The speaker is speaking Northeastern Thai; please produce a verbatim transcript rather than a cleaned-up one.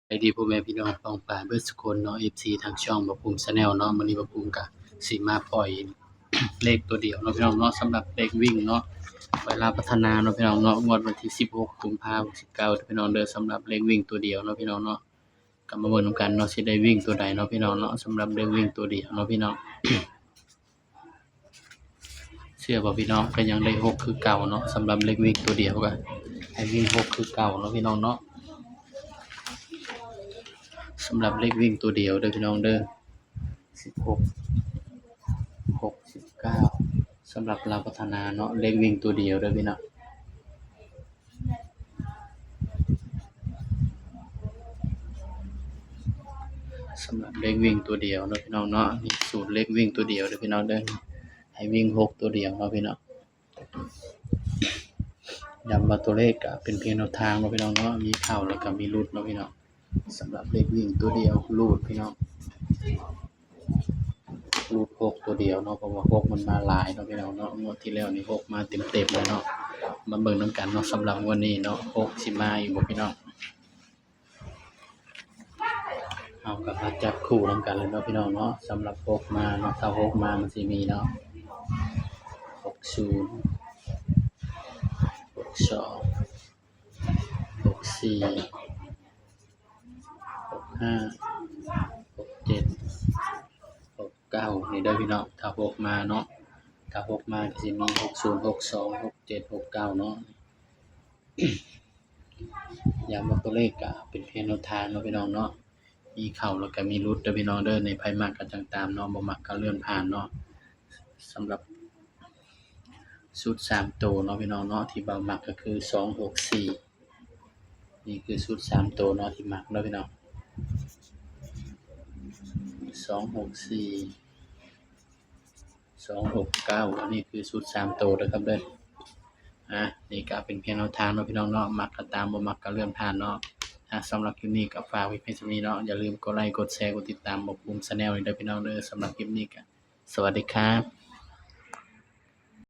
สวัสดีพ่อแม่พี่น้องป้องปายเบิดสุคนเนาะ เอฟซี ทางช่องบ่าวภูมิ Channel เนาะ มื้อนี้บ่าวภูมิก็สิมาปล่อย เลขตัวเดียวเนาะพี่น้องเนาะ สำหรับเลขวิ่งเนาะ ไว้ลาวพัฒนาเนาะพี่น้องเนาะ งวดวันที่สิบหกกุมภาพันธ์หกสิบเก้าเด้อพี่น้องเด้อ สำหรับเลขวิ่งตัวเดียวเนาะพี่น้องเนาะ ก็มาเบิ่งนำกันเนาะ สิได้วิ่งตัวใดเนาะพี่น้องเนาะ สำหรับเลขวิ่งตัวเดียวเนาะพี่น้อง เชื่อบ่พี่น้อง ก็ยังได้หกคือเก่าเนาะ สำหรับเลขวิ่งตัวเดียวก็ให้วิ่งหกคือเก่าเนาะพี่น้องเนาะ สำหรับเลขวิ่งตัวเดียวเด้อพี่น้องเด้อ สิบหก หก สิบเก้า สำหรับลาวพัฒนาเนาะ เลขวิ่งตัวเดียวเด้อพี่น้อง สำหรับเลขวิ่งตัวเดียวเนาะพี่น้องเนาะ นี่สูตรเลขวิ่งตัวเดียวเด้อพี่น้องเด้อ ให้วิ่งหกตัวเดียวเนาะพี่น้อง ย้ำว่าตัวเลขก็เป็นเพียงแนวทางเนาะพี่น้องเนาะ มีเข้าแล้วก็มีหลุดเนาะพี่น้อง สำหรับเลขวิ่งตัวเดียวหลุดพี่น้อง หลุดหกตัวเดียวเนาะ เพราะว่าหกมันมาหลายเนาะพี่น้องเนาะ งวดที่แล้วนี่หกมาเต็มๆเลยเนาะ มาเบิ่งนำกันเนาะ สำหรับงวดนี้เนาะ หกสิมาอีกบ่พี่น้อง เฮาก็มาจับคู่นำกันเลยเนาะพี่น้องเนาะ สำหรับหกมาเนาะ ถ้าหกมามันสิมีเนาะ หกศูนย์ หกสอง หกสี่ หกห้า หกเจ็ด หกเก้า นี่เด้อพี่น้อง ถ้าหกมาเนาะ ถ้าหกมาก็สิมี หกศูนย์ หกสอง หกเจ็ด หกเก้า เนาะ ย้ำว่าตัวเลขก็เป็นเพียงแนวทางเนาะพี่น้องเนาะ มีเข้าแล้วก็มีหลุดเด้อพี่น้องเด้อ ในไผมักก็จั่งตามเนาะ บ่มักก็เลื่อนผ่านเนาะ สำหรับชุดสามตัวเนาะพี่น้องเนาะ ที่บ่าวมักก็คือ สองหกสี่ นี่คือชุดสามตัวเนาะ ที่มักเนาะพี่น้อง สองหกสี่ สองหกเก้า อันนี้คือชุดสามตัวเด้อครับเด้อ อ่ะ นี่ก็เป็นเพียงแนวทางเนาะพี่น้องเนาะ มักก็ตาม บ่มักก็เลื่อนผ่านเนาะ อ่ะ สำหรับคลิปนี้ก็ฝากไว้เพียงเท่านี้เนาะ อย่าลืมกดไลค์ กดแชร์ กดติดตามบ่าวภูมิ Channel นี่เด้อพี่น้องเด้อ สำหรับคลิปนี้ก็สวัสดีครับ